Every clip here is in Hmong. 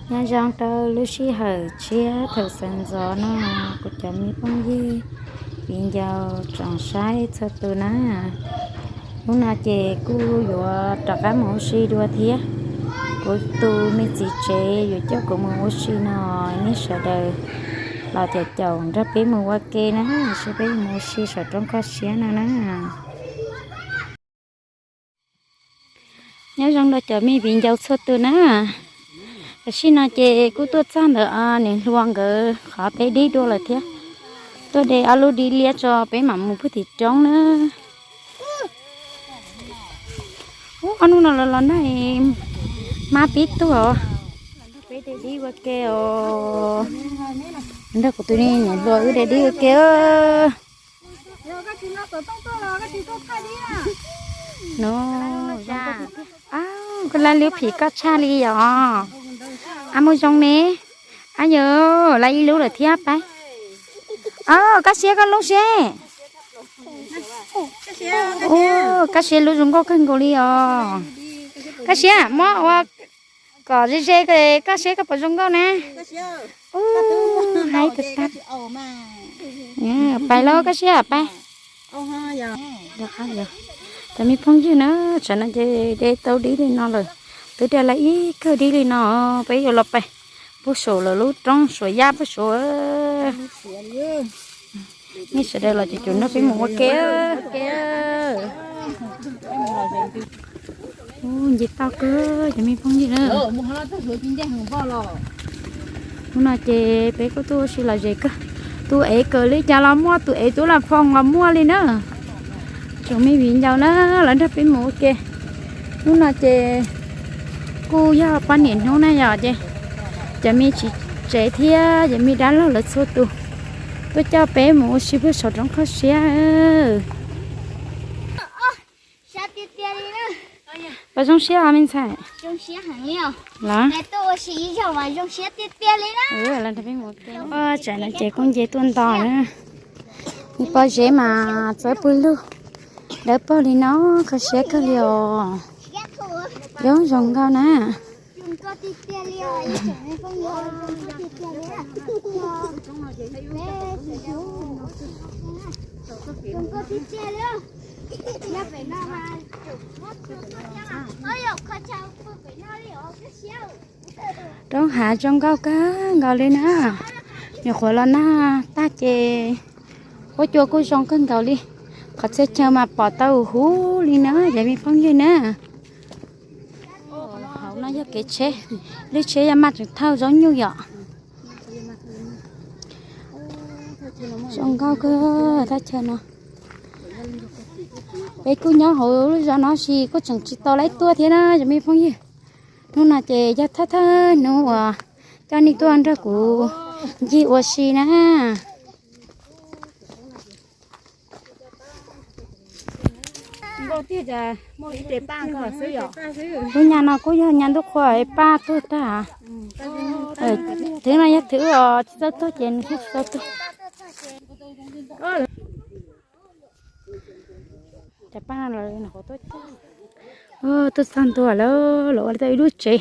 Nyob zoo rau lub sij hawm tshiab thaum sawv ntxov no, kuv cov me phooj ywg viv ncaus tsoom saib txhua tus na. Hnub no ces kuj yuav rov qab mus ua si dua thiab. Kuv tus me txiv tsev yuav coj kuv mus ua si no, nej sawv daws los caum caum nrog peb mus ua ke na, seb peb mus ua si saum roob Koj Siab no na. Nyob zoo rau cov me viv ncaus txhua tus na. Tam sim no ces kuj tuaj txog ntawm niam hluas nkawd qhov teb dib dua lawm thiab. Tuaj de ob lub dib liab tso peb mam mus puag tim roob na. Ub, ob hnub no los los nag, mab pib tuag os. Peb de dib ua ke os. Nrog kuv tus niam hluas wb de dib ua ke. No, koj lab lub phim koj tshaj li yom. Ab, muaj zoo ne. Ab, yog lab ib lub lawm thiab pab. Koj siab koj lub seb. Koj siab lub zoo nkauj kawg nkaus li os. Koj siab muab ua kom ze ze koj seb koj puas zoo nkauj na. Ub, haib tag tag. Pais lauj, koj siab pais. Cov me phooj ywg na, tsam no ces de tau dib li no lawm, twb de lawm ib kawm dib li no, peb yuav los pais puag saum lawv lub roob Suav Yaj puag saud. Nej sawv daws los ces nrog peb mus ua ke. Ub, nce toj kawg cov me phooj ywg na. Hnub no ces peb kuj tuaj ua si lom zem kawg, tus ev kawm li cas los muaj, tus ev tub las phoo los muaj li na. Tsoom me viv ncaus na, lawv nrog peb mus ua ke. Hnub no ces kuj yog poj niam hnub na yom, ces cov me txiv tsev thiab cov me dab laug lawv txhua tus tuaj coj peb mus ua si puag saum roob Koj Siab. Puas zoo siab os me ntxhais? Los, tsam no ces kuj nce tuaj nto na. Ib pob zeb mas txawb pw lug, dawb paug li no, kho siab kawg li os. Zoo zoo nkauj na. Roob hav zoo nkauj kawg nkaus li na. Nyuam qhuav los nag tag ces huab cua kuj zoo kawg nkaus li. Qhov txhia chaw mas pom tau huv huv li na cov me phooj ywg na. Hauv no yog kev tsheb, lub tsheb yog maj tseem thauj zaub nyuj yom. Zoo nkauj kawg thaj chaw no. Peb kuj nyob hauv lub zos no sis kuj tseem tsis tau lawv tuaj thiab na cov me phooj ywg. Hnub no ces yog thawj thawj hnub uas coj nej tuaj nrog kuv ncig ua si na. Lub nyab no kuj yog nyab ntuj qhua paj tuag tag. Thwv no yog thwv os, tsis txawj tuag ces nws thiaj tsis tau tuag. Tuaj txog ntua lawm, los ua tau ib lub tsev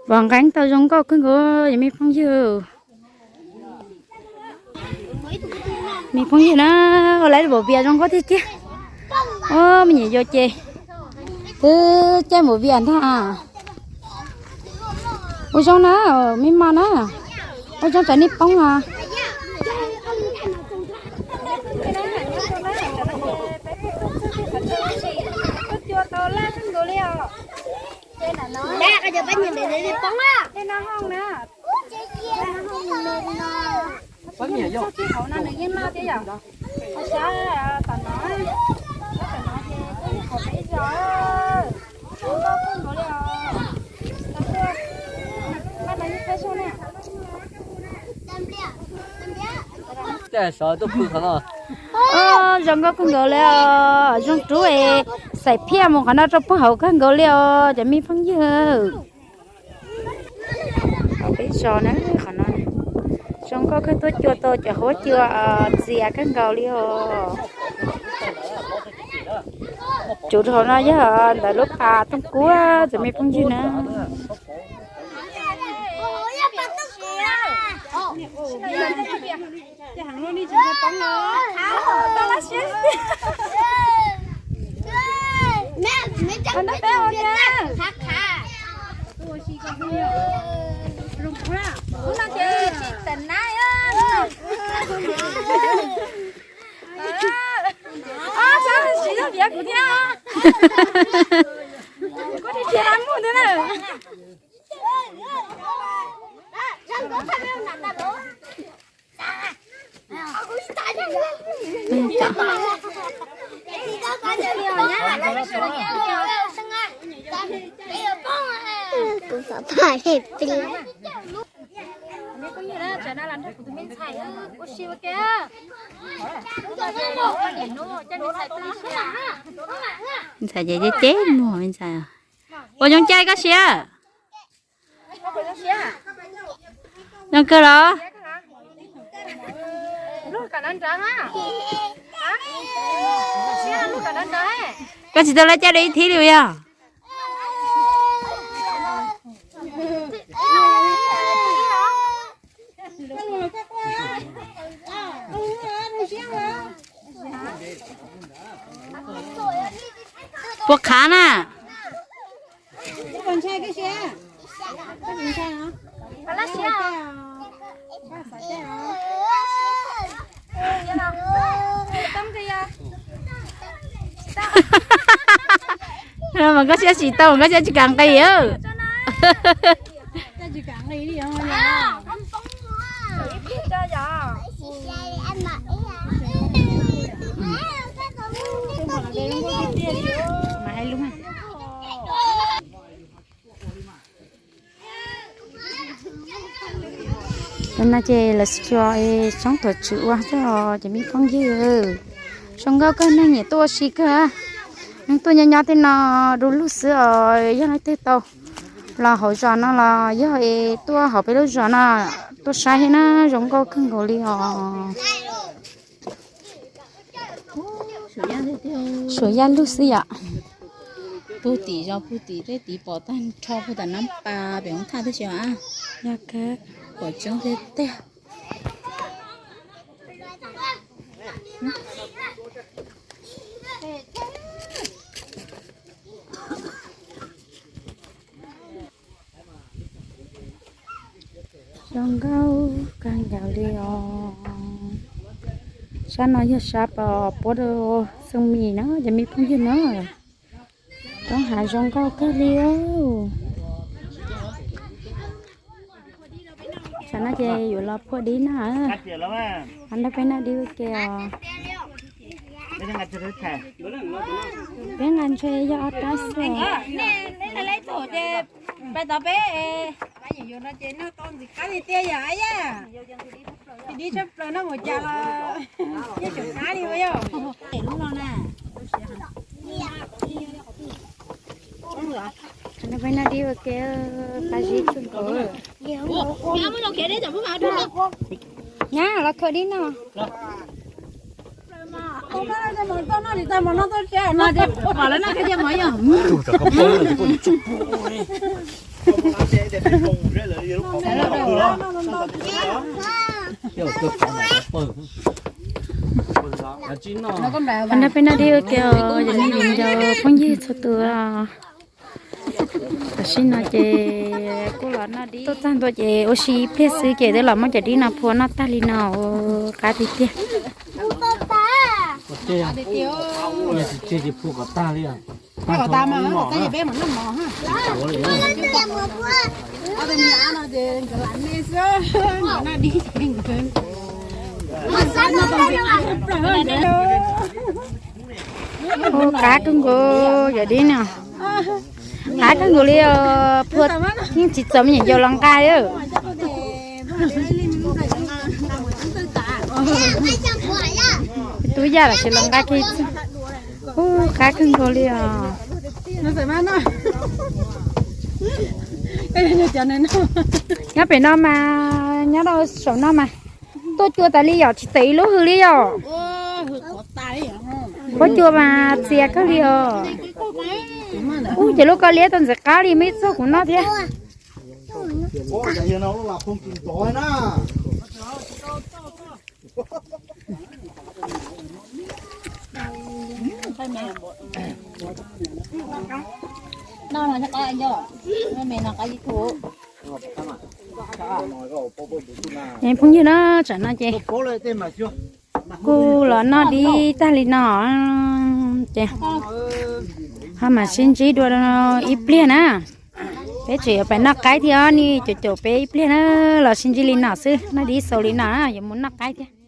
vov nqeeb tau zoo nkauj kawg nkaus cov me phooj ywg. Me phooj ywg na, ua lawv npaum vias zoo nkauj tiag tiag. Ua me nyuam yaus ces twb caij npaum vias ntag. Ua zoo na, me mos na, ua zoo tsam nej poob os. Zoo nkauj kawg nkaus li os, zoo rub es xaim phiaj mus qhov no rau puag hauv kawg nkaus li os cov me phooj ywg. Hauv peb zos na, qhov no zoo nkauj kawg, tuaj cua tau cov huab cua txias kawg nkaus li os. Tsuv hauv no yog ntawm lub pas Tooj Kuab cov me phooj ywg na. Kuv pom pom li pli. Ntxhais ces ceb ceb muag me ntxhais. Ua zoo caij koj siab. Zoo kawg los? Koj tsis tau lawv caij dua ib thib li yog? Puas qhav na? Mas koj siab tsis tau, koj siab tsis kam nqis. Tam no ces lawv tso tshoob tuam tswm ua xwb os cov me phooj ywg. Zoo nkauj kawg, neeg nyiam tuaj ua si kawg. Neeg tuaj nyob nyob tej no du lug xwb os, yog leej twg tau los hauv zos no los yog es tuaj hauv peb lub zos no tuaj saib thiab na, zoo nkauj kawg nkaus li os. Suav yaj lug xwb yom. Puag tim zos puag tim tej tid pom tag nrho puag tom Nab Pas pem hoob thaj tib si. Yog kawg, pom tseeb tiag tiag. Zoo nkauj kawg nkaus li os. Sab no yog sab pos puab rau Xeeb Mis na, cov me phooj ywg na. Roob hav zoo nkauj kawg li. Tam no ces yuav los phua dib no. Nrog peb noj dib ua ke os. Peb nqa ntshe yog ob rab xwb. Pais tod peb, dib tshaj plaws noj mus cas los yeej tseem qab li ua yog. Lub no na. Peb noj dib ua ke, qab zib tshaj nkaus. Nyab los khaws dib no. Nrog peb noj dib ua ke os cov me viv ncaus phooj ywg txhua tus. Tam sim no ces kuj los noj dib tuaj tag ntua ces ua si ib pliag xwb ces twb los muab cov dib no phua noj tag li no, qab tiag tiag. Ua qab kawg nkaus cov dib no. Qab kawg nkaus li os, phua yeej tsis txaus me nyuam yaus los nqa. Tub Yaj los tsis los nqa kiag. Ua qab kawg nkaus li os. Nyob pem no mas, nyob rau saum no mas tuaj cua tas li yom, tsis tawm ib lub hws li yom. Pob cua mas txias kawg li os. Ub, ces lub koj liab tau ntxim qab li, muaj ib txog kuv noj thiab. Phooj ywg na, tsam no ces kuj los noj dib tag li no ces ho mam sib ntsib dua ib pliag na. Peb tseem yuav pais noj qaib thiab, nej caum caum peb ib pliag na, los sib ntsib li no xwb, noj dib xaus li no, yuav mus noj qaib thiab.